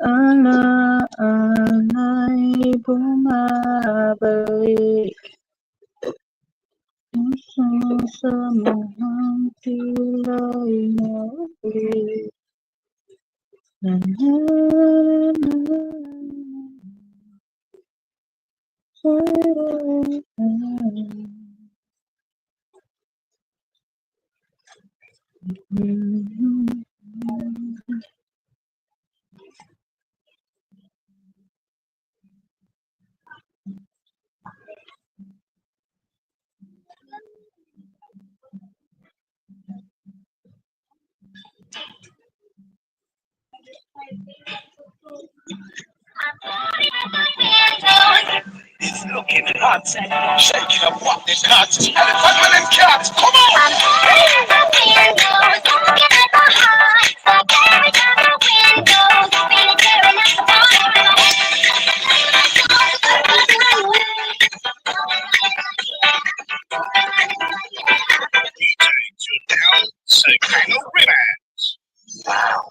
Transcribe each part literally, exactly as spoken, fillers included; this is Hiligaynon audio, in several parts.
Ala-ala'y bumabalik. Puso sa mahang tila'y nauwi. Na, na, na, na, na. It's looking hot, shaking up what they got. Just have it, hot, hot, and cats. Come on! Soprano Rhythm. Wow.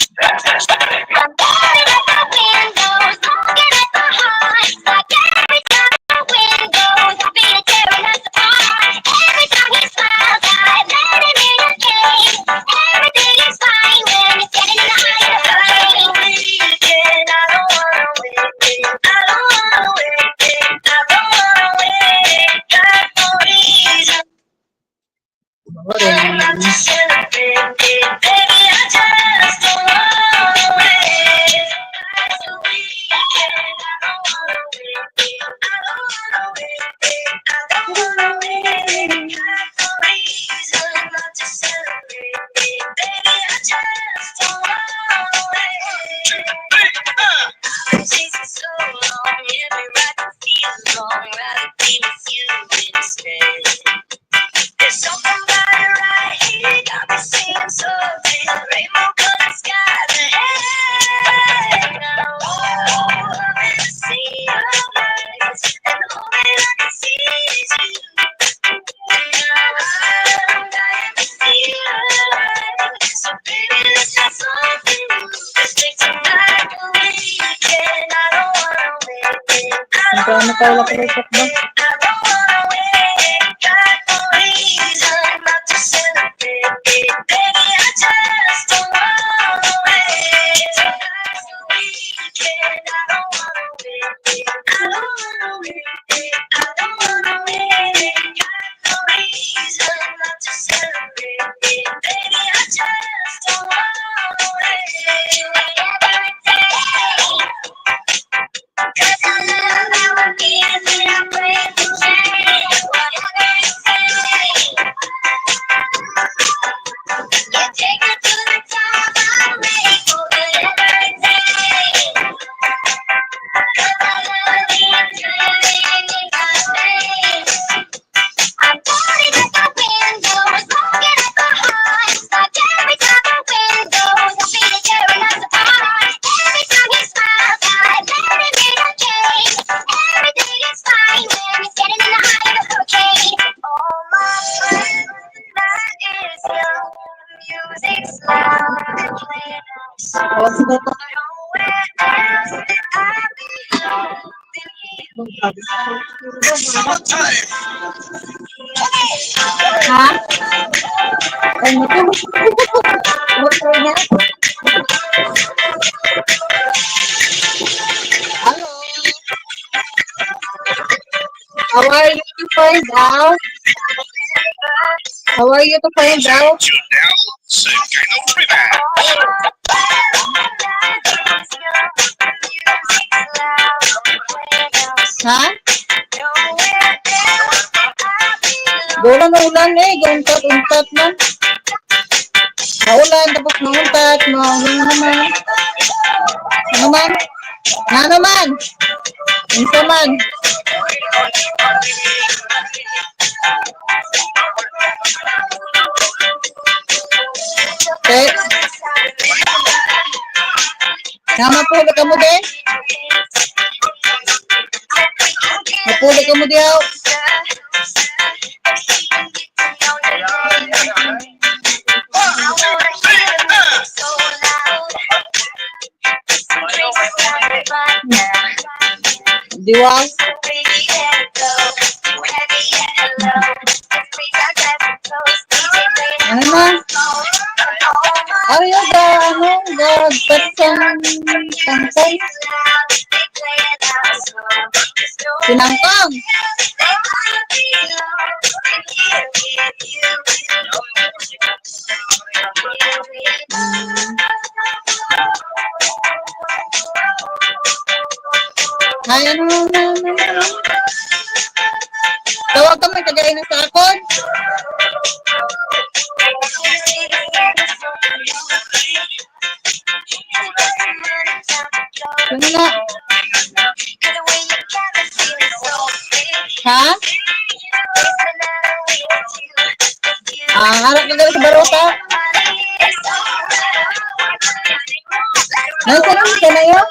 There's something about it right here, got me seeing something, rainbow colored skies ahead. Now, oh, I'm in the sea of lights, and the only I can see is you. Now, I'm dying to feel alive, so baby, let's have something new. Let's take tonight the weekend, I don't wanna wait. Ang dami tayo nakulipat ba? Ha? Ano to? Ano to na? Hello? How are you to find out? How are you to find out? Ha? Wala na ulan eh, gauntat-untat man. Maulan, tapos mauntat, maulan naman. Ano man? Ano man? Unsa man? Eh, sama po na kamo, de? Mapuli ka mo diyaw. Diwang. Ano na? Are you the, ano, the person, something? Sinangkong. Ay, ano, ano, ano, ano? Tawag ka, may tagay na sa akon. Ano na? Ha? Ah, harap na dali sa barota. Nasa lang ka na yun?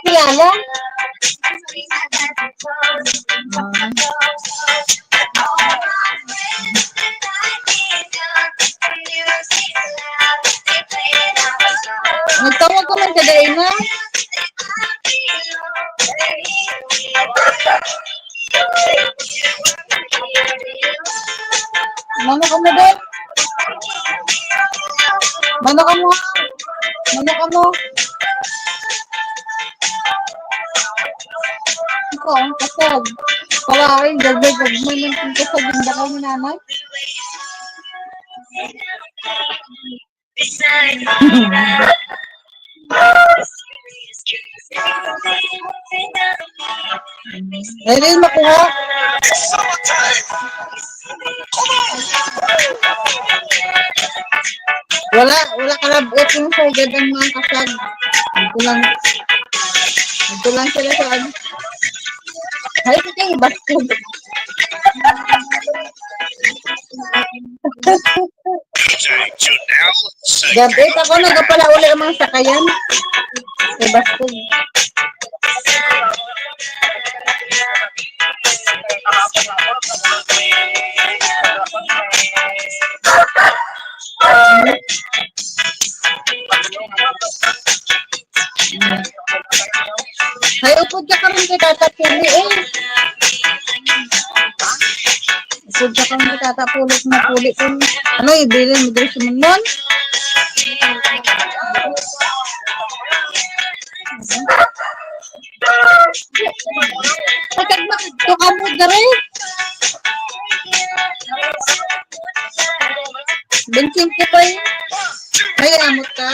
Kilala? Ah. Nagtawag ko man kada ina. Mano ka mo, Dek? Mano ka mo? Mano ka mo? Ikaw, ang kasag. Wala, ay, gagay, gagmay ng kasag, yung baka mo naman. Ay, di makuha. Wala, wala ka lab-, ito yung sa gandang mga kasag. Ito lang. Ito lang sila sa ano. Ay, ito yung basket. Gabi, ako nagapala uli ang mga sakayan. Kay Baston. Ay, upod ka karon kay Tata Pili, eh. Upod ka karon kay Tata Puli, na Puli, eh. Ano, ibilin mo diri si Munon? Pagkag makagto ka mo diri. Bensing ko pa, eh. Ay, amot ka?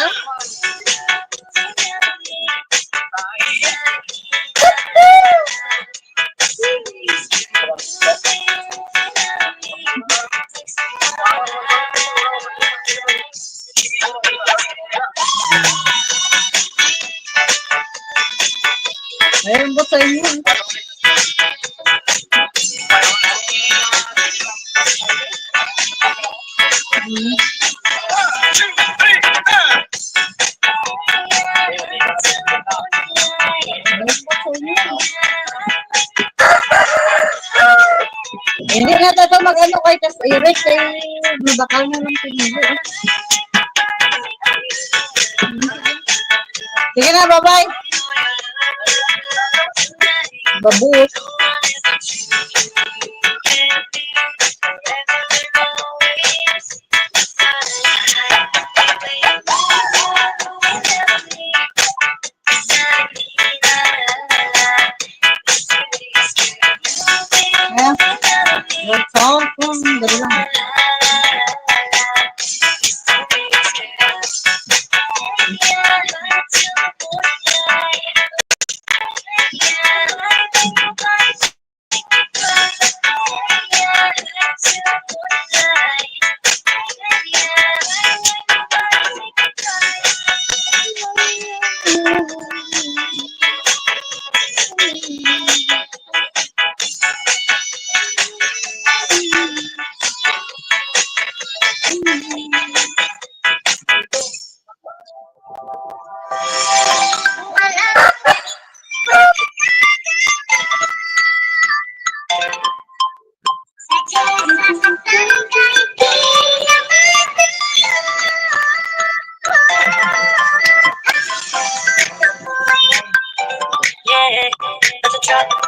Ayun po sa inyo. Hindi na tayo mag-ano kay tas Eric, kay mabakal na lang pinili. Sige na, bye-bye. Babut. Ayan. Welcome. Dali lang.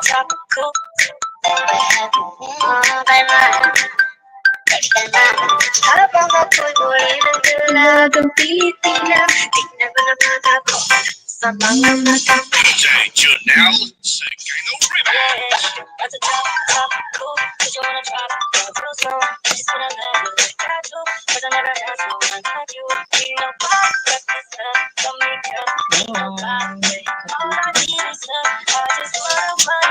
tropical. All by mine. Habang ako'y muli ng dula ng Pilipinas, tignan mo naman ako sa mga mata. D J Janelle, singing the remix. That's a tropical, cause you wanna tropical.